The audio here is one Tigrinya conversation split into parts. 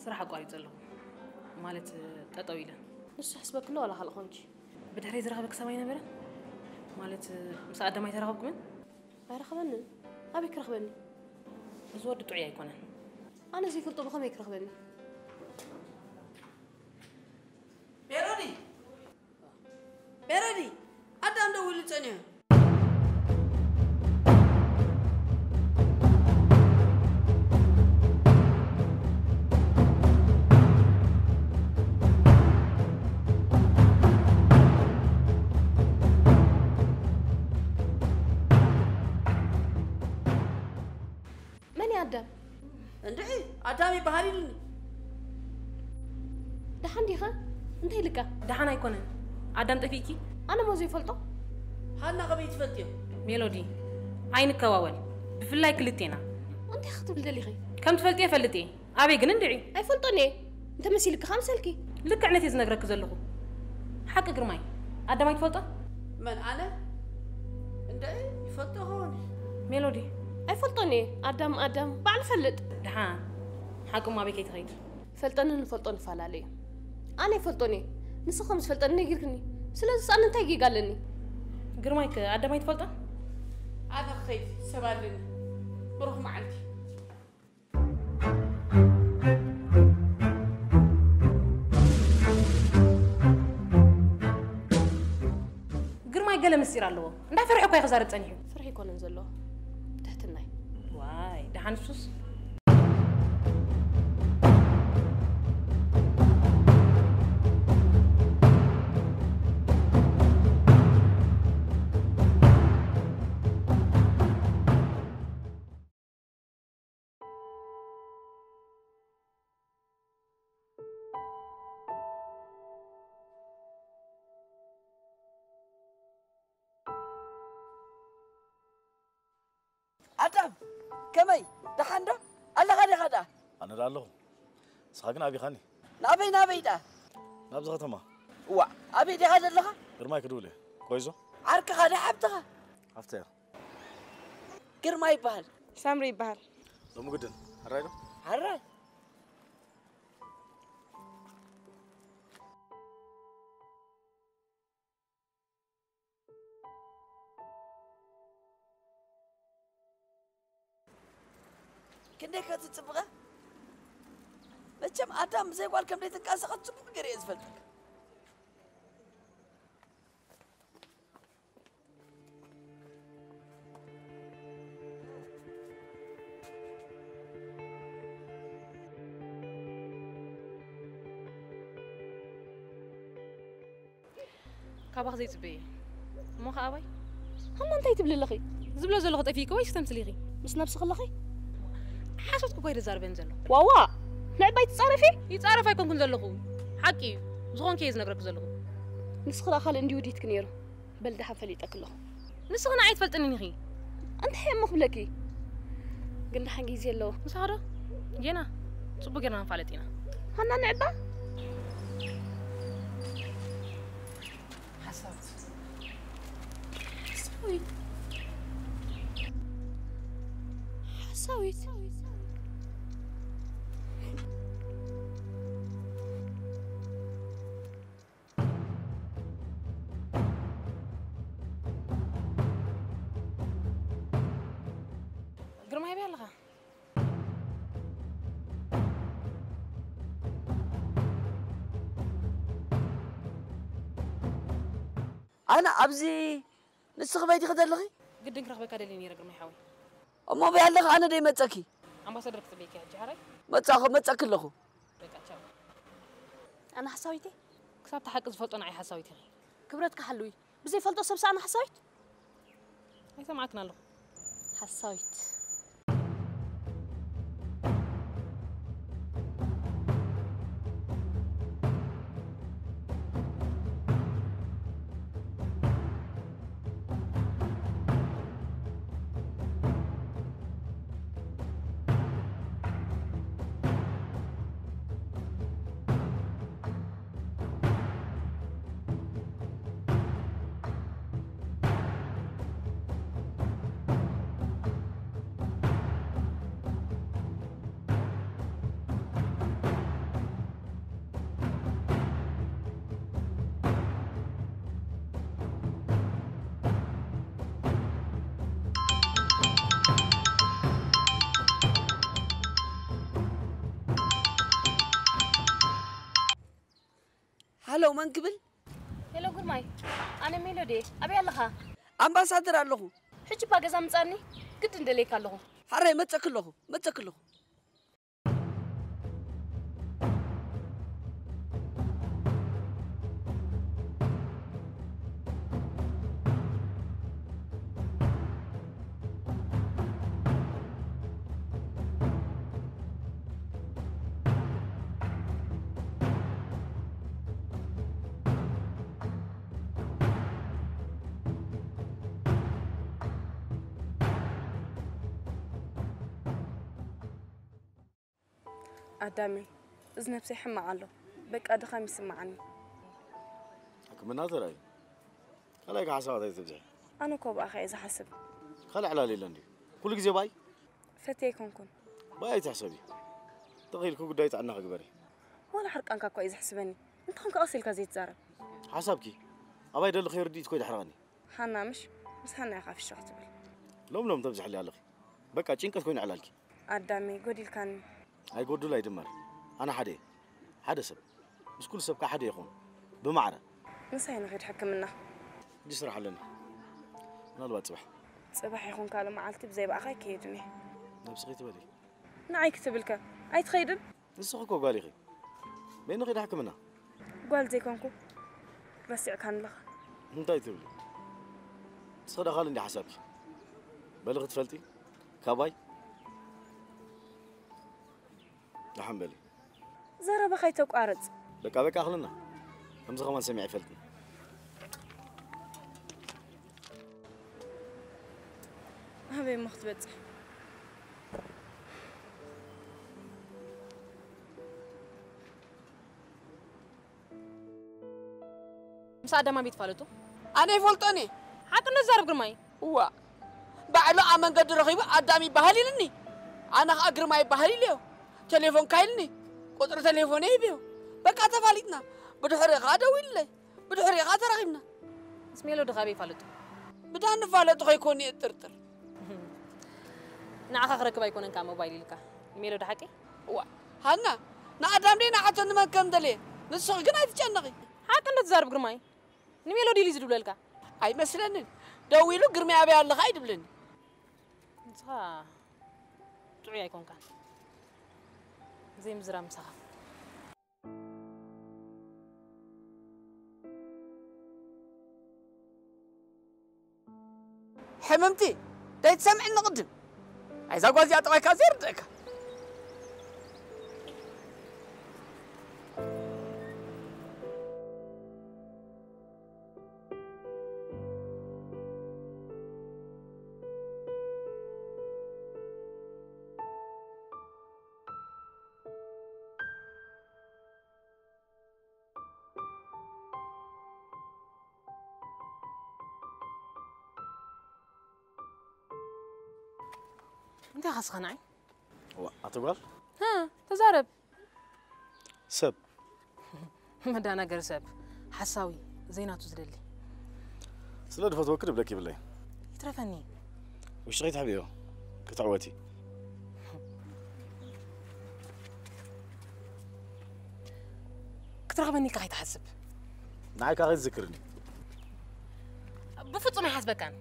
ስራሕ ኣቋሪጸ ኣለኹ። ማለት፣ ጠጠው ኢለ። ንሱ ሕስበክሎ ዋላ ካልእ ኾንኪ? ብድሕረይ ዝረኸበ ክሳብ ኣይነበረ? ማለት፣ ምስ ኣዳም ኣይተራኸብኩምን? ኣይረኸበንን። ኣበይ ክረኽበኒ? እዚ ወዲ ጥዑይ ኣይኮነን። ኣነ ዘይፈልጦ ብኸመይ ክረኽበኒ? ሜሎዲ! ሜሎዲ! ኣዳም ደዊሉ ጸኒሑ። መን እዩ ኣዳም? እንድዒ ኣዳም ይበሃል ኢሉኒ። ደሓን ዲኻ? እንታይ ኢልካ? ደሓን ኣይኮነን። ኣዳም ጠፊእኪ? ኣነ ሞ ዘይፈልጦ? ሃና ከመይ ትፈልጥዮ? ሜሎዲ፣ ኣይንከዋወል። ብፍላይ ክልቴና። እንታይ ክትብል ደሊኺ? ከም ትፈልጥዮ እፈልጥ እየ። ኣበይ ግን እንድዒ? ኣይፈልጦን እየ። እንተመሲልኪ ከኣ ምሰልኪ። ልክዕ ነቲ ዝነግረኪ ዘለኹ። ሓቂ ግርማይ፣ ኣዳም ኣይትፈልጦ? መን ኣነ? እንድዒ ይፈልጦ ኸውን። ሜሎዲ። ኣይፈልጦን እየ። ኣዳም፣ ኣዳም፣ ባዕሉ ፈልጥ። ደሓን። ሓቂ እሞ ኣበይ ከይትኸይድ? ፈልጠንን ንፈልጦን ይፈላለ እዩ። ኣነ ይፈልጦን እየ። ንስኺ ከም ዝፈልጠኒ ነጊርክኒ። ስለዚ ኣነ እንታይ ጌጋ ኣለኒ? ግርማይ ከ ኣዳም ኣይትፈልጦን? ኣነ ክኸይድ ሰብ ኣለኒ። ብሩኽ መዓልቲ። ግርማይ ገለ ምስጢር ኣለዎ። እንዳፈርሐ እኮ እዩ ክዛረብ ጸኒሑ። ፍርሒ ኣይኮነን ዘለዎ። ትሕትና እዩ። ዋይ፣ ደሓን እሱስ። ኣዳም፣ ከመይ? ደሓን ዶ? ኣለኻ ዲኻ ደኣ? ኣነ ደኣ ኣለኹ። ንስኻ ግን ኣቢኻኒ። ናበይ፣ ናበይ ደኣ? ናብዚ ከተማ። እዋእ፣ ኣበይ ዲኻ ዘለኻ? ግርማይ ክድውል እየ። ኮይዞ? ዓርክኻ ድዩ ሓብትኻ? ሓፍተይ እያ። ግርማ ይበሃል። ሳምሪ ይበሃል። ሎሚ ግድን፣ ሕራይ ዶ? ሕራይ። ክንደይ ከ ትጽብቐ? መቸም ኣዳም ብዘይ ጓል ከም ዘይትንቀሳቐስ ጽቡቕ ገይረ እየ ዝፈልጠካ። ካባኽ ዘይጽበየ። እሞ ኸኣ ኣባይ? ሃና እንታይ ትብሊ ኣለኺ? ዝብሎ ዘለኹ ጠፊእኪ ወይስ ተምስሊኺ? ምስ ነብስኺ ኣለኺ? ሓሶት እኮ ኣይተዛርበን ዘለኹ። ዋዋ! ንዕባይ ትጻረፊ? ይጻረፍ ኣይኮንኩን ዘለኹ። ሓቂ እዩ። ዝኾንኪ እየ ዝነግረኪ ዘለኹ። ንስኺ ደኣ ካልእ እንድዩ ውዲትኪ ነይሩ። በል ደሓን ፈሊጠኪ ኣለኹ። ንስኺ ንዓይ ትፈልጥንን ኢኺ። እንታይ እሞ ክብለኪ? ግን ደሓን ግዜ ኣለዎ። ምሳኻ ዶ? ጌና ጽቡቕ ጌርና ንፋለጥ ኢና። ሃና ንዕባ? ሓሳዊት። ሓሳዊት። ሓሳዊት። ግርማይ ኣበይ ኣለኻ? ኣነ ኣብዚ ንስኺ በይ ዲኺ ዘለኺ? ግድን ክረኽበካ ደልየ ነይረ ግርማይ ሓወይ። እሞ በይ ኣለኺ፣ ኣነ ደይ መጸኪ? ኣምባሳደር ክጽበየኪ ሕጂ ሓራይ? መጻኹ፣ መጸኪ ኣለኹ። በቃ ቻው። ኣነ ሓሳዊት እየ? ክሳብ እቲ ሓቂ ዝፈልጦ ንዓይ ሓሳዊት ኢኺ። ክብረትካ ሓልዊ። ብዘይፈልጦ ሰብስ ኣነ ሓሳዊት? ኣይሰማዕክን ኣለኹ። ሓሳዊት። ሄሎ፣ መን ክብል? ሄሎ ግርማይ፣ ኣነ ሜሎዲ እየ። ኣበይ ኣለኻ? ኣምባሳደር ኣለኹ። ሕጂ እባ ገዛ ምጻኒ፣ ግድን ደልየካ ኣለኹ። ሓራይ፣ መጸክ ኣለኹ፣ መጸክ ኣለኹ። ኣዳመይ፣ እዚ ነብሰይ ሕማቕ ኣሎ። በቃ ድኻም ይስምዓኒ። ሕክምና ተራእዩ ካልኣይ ሓሳባት ኣይትብዝሕ። ኣነ እኮ ብኣኻ እየ ዝሓስብ። ካልእ ዕላል የለን ድዩ? ኩሉ ግዜ ባይ ፈትየ ኣይኮንኩን። ባይ ኣይትሕሰቢ። ተኺልኩ ጉዳይ ጥዕና ክግበሪ። ዋላ ሕርቃንካ እኮ እዩ ዘሕስበኒ። እንተኾንካ ቀስ ኢልካ ዘይትዛረብ። ሓሳብኪ ኣባይ ደሊ ከይርድኢት ኮይ ድሕረቐኒ። ሃና ምሽ ምስ ሃና ኢኻ ፍሽኽ ትብል። ሎም ሎም ተብዝሕሊ ኣለኺ። በቃ ጭንቀት ኮይኑ ዕላልኪ። ኣዳመይ ጎዲልካኒ። ኣይጎድል ኣይድመር። ኣነ ሓደ እየ። ሓደ ሰብ ምስ ኩሉ ሰብ ከዓ ሓደ ይኹን። ብማዕረ። ምሳይ ንኸይድ ሕክምና። ሕጂ ስራሕ ኣለኒ። ምናልባት ፅባሕ። ፅባሕ ይኹን ካልእ መዓልቲ ብዘይ ብኣኻ ኣይከይድን እየ። ነብስኺ ትበሊ። ንዓይ ክትብልከ ኣይትኸይድን? ንስኺ እኮ ጓል ኢኺ። በይኒ ኸይዳ ሕክምና። ጓል ዘይኮንኩ ረሲዕካኒ ኣለኻ። እንታይ ትብሊ? ንስኺ ዳ ካልእ እንዲ ሓሳብኪ። በሊ ክትፈልጢ ካባይ ደሓን በሊ። ዘረባኻ ኣይተቋርጽ። በቃ በቃ ኣኽልና። ከምዚ ከማን ሰሚዐ ይፈልጥን። ኣበይ እሞ ክትበጽሕ? ምስ ኣዳም ኣበይ ትፋለጡ? ኣነ ይፈልጦን እየ። ሓቅነት ዛረብ ግርማይ። እዋ ባዕሉ ኣብ መንገዲ ረኺቡ ኣዳም ይበሃል ኢልኒ። ኣነ ኸኣ ግርማ ይበሃል ኢለዮ። ቴሌፎንካ ኢልኒ። ቁጽሪ ቴሌፎነይ ሂበዮ። በቃ ተፋሊጥና። ብድሕሪኡ ኸኣ ደዊሉለይ። ብድሕሪኡ ኸኣ ተራኺብና። ምስ ሜሎዲ ኸ ኣበይ ይፋለጡ? ብዳን ንፋለጡ ኸይኮን እየ እጥርጥር። ንዓኻ ክረክብ ኣይኮነን ከኣ ሞባይል ኢልካ። ንሜሎዲ ሓቂ? እዋ ሃና ንኣዳም ደይ ንዓቶ ንመን ከም ደልየ ንስኺ ግን ኣይትጨነቒ። ሓቂ እንዶ ትዛረብ ግርማይ። ንሜሎዲ ኢሉ እዩ ዝድውለልካ። ኣይመስለንን። ደዊሉ ግርማይ ኣበይ ኣለኻ እዩ ድብለኒ። ንስኻ ጥዑይ ኣይኮንካን። ዘይምዝራብ ምሳኻ። ሕምምቲ ደይትሰምዕኒ ቅድም ኣይዛ ጓዚኣ ጠባይካ ዘይርድእካ። እንታይ ኻስኻ ንዓይ? ዋ ኣቶ ጓል ሃ ተዛረብ። ሰብ መዳናገሪ ሰብ ሓሳዊ ዘይናቱ ዝደሊ። ስለ ድፈትወኪ ድብለኪ ይብለይ። ይትረፈኒ። ውሽጢ ከይትሕብዮ ክትዕወቲ። ክትረኽበኒ ኢልካ ከይትሓስብ። ንዓይ ካኸ ዝክርኒ። ብፍጹም ኣይሓስበካን።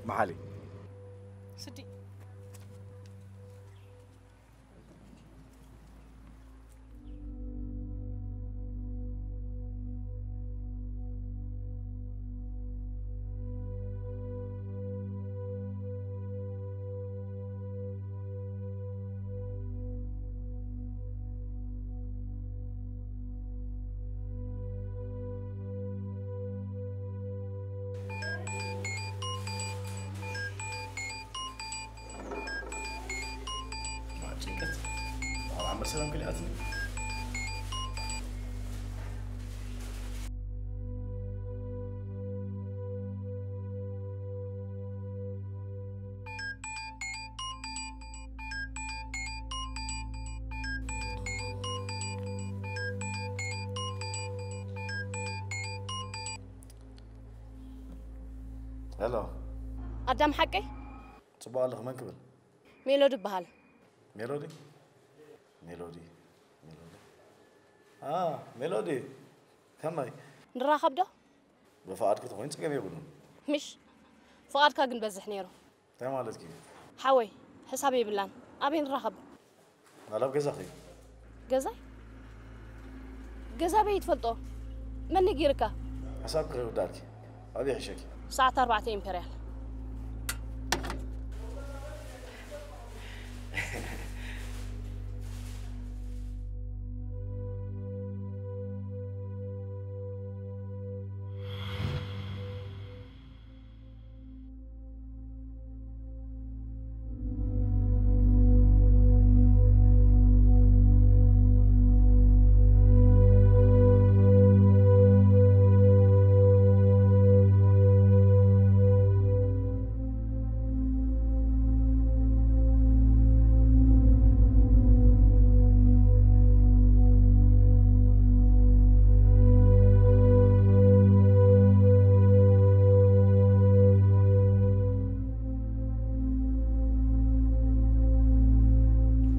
መሓሊ ስዲ ጭንቀት ኣብ ዓመር ሰላም ከሊኣትኒ። ሄሎ ኣዳም ሓቀይ ጽቡቕ ኣለኹ። መን ክብል? ሜሎዲ እበሃል። ሜሎዲ ሜሎዲ ሜሎዲ አ ሜሎዲ ከመይ? ንራኸብ ዶ? ብፍቓድኪ ተኾይኑ ጸገም የብሉን። ምሽ? ፍቓድካ ግን በዝሕ ነይሩ። እንታይ ማለትኪ? ሓወይ፣ ሕሳብ የብላን። ኣበይ ንራኸብ? ናላብ ገዛኺ። ገዛይ? ገዛ በይ ትፈልጦ? መን ነጊርካ? ሕሳብ ክረውዳልኪ። ኣበይ ሕሸኪ? ሰዓት ኣርባዕተ ኢምፔርያል።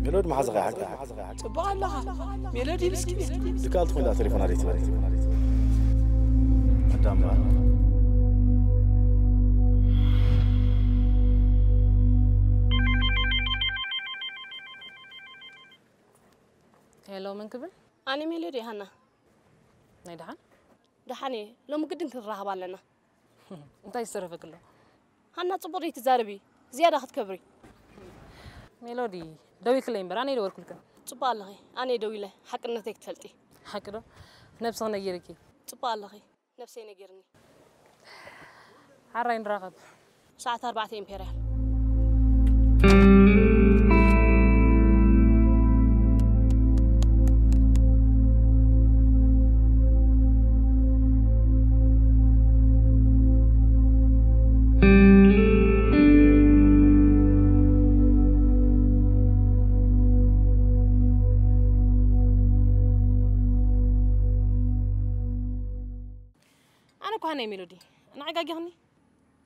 ሜሎዲ መሓዛኻ ይሓቅካ። ጽቡቕ ኣለኻ ሜሎዲ ምስኪን። ድካል ትኾን ዳ ቴሌፎን ኣደይ ትበል። ኣዳም በሃል። ሄሎ፣ መን ክብል? ኣነ ሜሎዲ ሃና። ናይ ደሓን? ደሓን እየ። ሎሚ ግድን ክንራኸብ ኣለና። እንታይ ዝተረፈክሎ? ሃና ጽቡቕ ደይ ትዛረቢ። ዝያዳ ክትከብሪ። ሜሎዲ፣ ደዊክለይ እምበር ኣነ ይደወልኩልክን። ጽቡቕ ኣለኺ። ኣነ ደዊለ ሓቅነተይ ክትፈልጢ። ሓቂ ዶ? ነብስኺ ነጊርኪ። ጽቡቕ ኣለኺ። ነብሰይ ነጊርኒ። ሓራይ ንራኸብ። ሰዓት ኣርባዕተ ኢምፔርያል። ኣነ እኳ ናይ ሜሎዲ ንዓይ ጋጊኽኒ።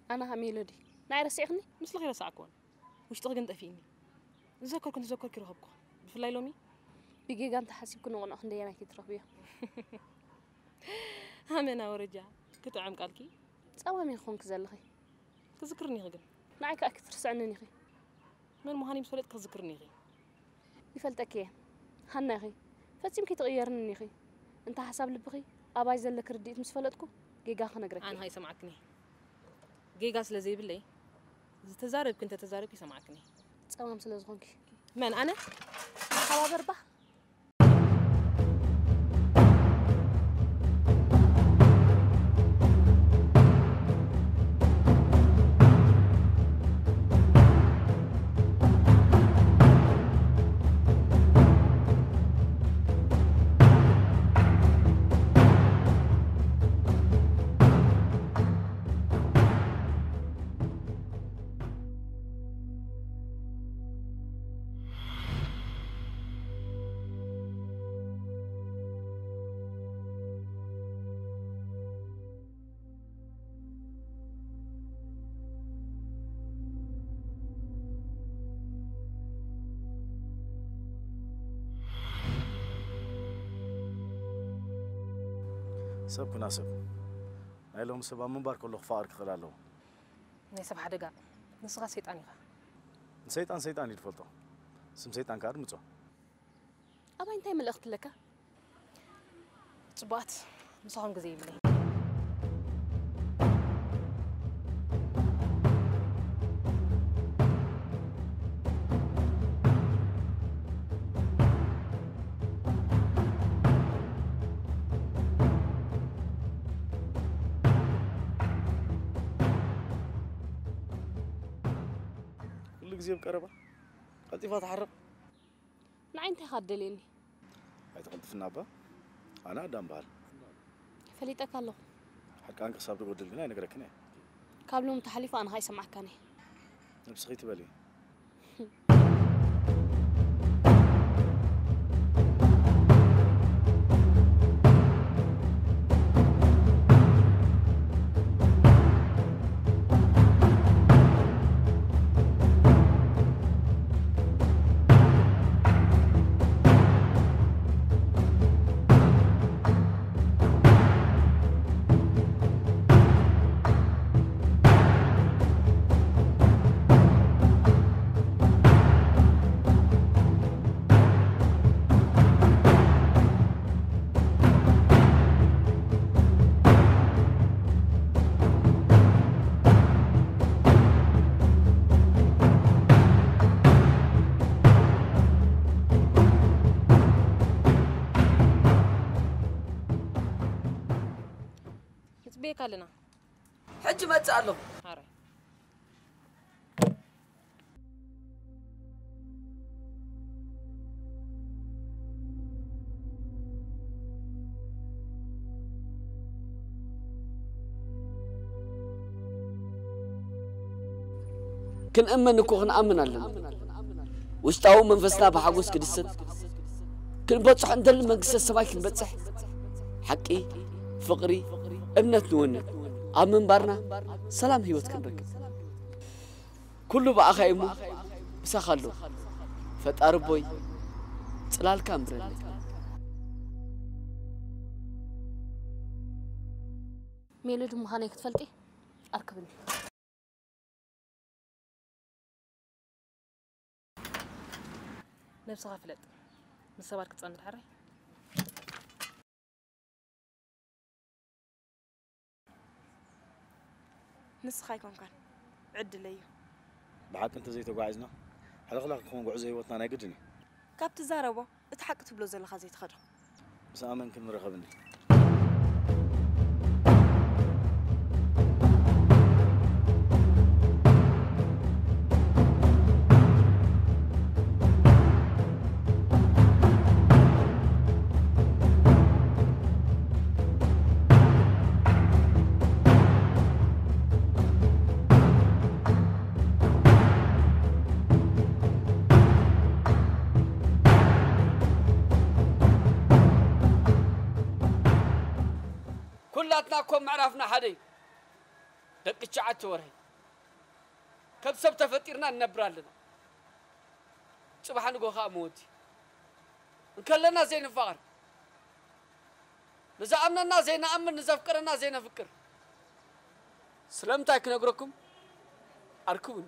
ኣነ ኸ ሜሎዲ ንዓይ ረሲዕኽኒ? ምስልኺ ረሳዕክዎን ውሽጥኺ ግን ጠፊእኒ። ዝዘከርኩ እንተዘከርኩ ይረኸብኩ። ብፍላይ ሎሚ ብጌጋ እንተሓሲብኩ ንቕኑዕ ክንደየናይ ከይትረኽብዮ። ኣመና ወረጃ ክጥዕም ቃልኪ። ጸማም ኢኺ ኮንኪ ዘለኺ። ክዝክርኒ ኢኺ ግን። ንዓይ ከኣ ክትርስዕንን ኢኺ። መን ምዃነይ ምስ ፈለጥኪ ክዝክርኒ ኢኺ። ይፈልጠኪ እየ። ሃና ኢኺ። ፈጺምኪ ትቕየርንን ኢኺ። እንተ ሓሳብ ልብኺ ኣባይ ዘለኪ ርድኢት ምስ ፈለጥኩ ጌጋ ክነግረኪ። ኣነ እየ። ኸይሰምዓክኒ። ጌጋ ስለ ዘይብለይ ዝተዛረብኪ እንተ ተዛረብኪ ይሰምዓክኒ። ጸማም ስለ ዝኾንኪ። መን ኣነ? ተሓባበር ባ። ሰብ ኩና ሰብ። ናይ ሎሚ ሰብ ኣብ ምንባር ከሎ ክፋቐር ክኽእል ኣለዎ። ናይ ሰብ ሓደጋ። ንስኻ ሰይጣን ኢኻ። ንሰይጣን ሰይጣን እዩ ዝፈልጦ። ስም ሰይጣን ከኣ ድምጾ። ኣባይ እንታይ መልእኽቲ ኣለካ? ጽቡቓት፣ ምሳኹም ግዜ ይብለይ። ኩሉ ግዜ ኣብ ቀረባ ቀልጢፋ ትሓርቕ። ንዓይ እንታይ ኢኻ ትደልየኒ? ኣይተቐልጥፍና እባ። ኣነ ኣዳም በሃል። ፈሊጠካ ኣለኹ። ሕርቃን ክሳብ ዝጎድል ግን ኣይነግረክን እየ። ካብ ሎሚ ተሓሊፉ ኣነ ኸኣ ኣይሰምዓካን እየ። ነብስኺ ትበሊ። ይካልና። ሕጂ መጽእ ኣለኹ። ኣረ። ክንእመን እኮ ክንኣምን ኣለና። ውሽጣዊ መንፈስና ብሓጎስ ክድሰት፣ ክንበጽሖ እንደሊ መንግስተ ሰማይ ክንበጽሕ፣ ሓቂ፣ ፍቕሪ፣ እምነት ንወንን። ኣብ ምንባርና ሰላም ህይወት ክንረክብ። ኩሉ ብኣኻ እዩ እሞ፣ ምሳኻ ኣሎ። ፈጣሪ ኣቦይ፣ ጽላልካ ኣንብረለይ። ሜሎዲ ምዃነይ ክትፈልጢ ኣርክብኒ። ነብስኻ ፍለጥ። ምስ ሰባት ክትጸንሕ ሕራይ። ንስኻ ኣይኮንካን፣ ዕድለይ እዩ። ብሓቂ እንተዘይተጓዒዝና፣ ሕልኽላኽ ክኸውን ጉዕዞ ህይወትና ናይ ግድን እዩ። ካብ ትዛረቦ፣ እቲ ሓቂ ትብሎ ዘለኻ ዘይትኸዶ። ምስ ኣመንክን ምረኸብኒ። ኩላትና እኮ ምዕራፍና ሓደ እዩ። ደቂ ትሽዓተ ወርሒ። ከም ሰብ ተፈጢርና ንነብር ኣለና። ጽባሕ ንጎ ኸኣ ሞት እዩ። እንከለና ዘይንፋቐር። ንዝኣምነና ዘይንኣምን፣ ንዘፍቅረና ዘይነፍቅር። ስለምንታይ ክነግረኩም? ኣርክቡኒ።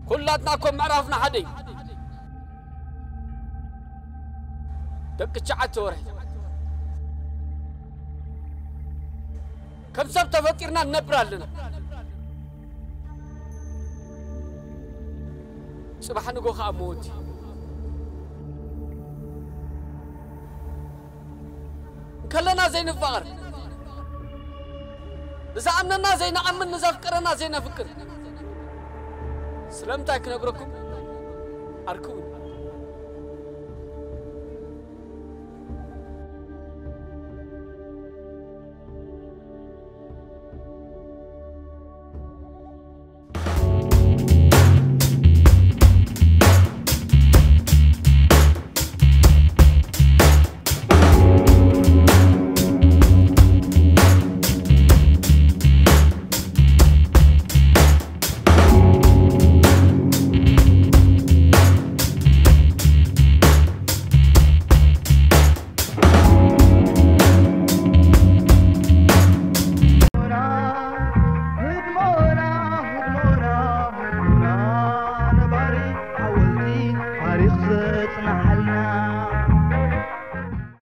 ኩላትና እኮ ምዕራፍና ሓደ እዩ። ደቂ ትሽዓተ ወርሒ። ከም ሰብ ተፈጢርና ንነብር ኣለና። ጽባሕ ንጎ ኸኣ ሞት እዩ። እንከለና ዘይንፋቐር፣ ንዝኣምነና ዘይንኣምን፣ ንዘፍቅረና ዘይነፍቅር፣ ስለምንታይ ክነግረኩም? ኣርክቡኒ።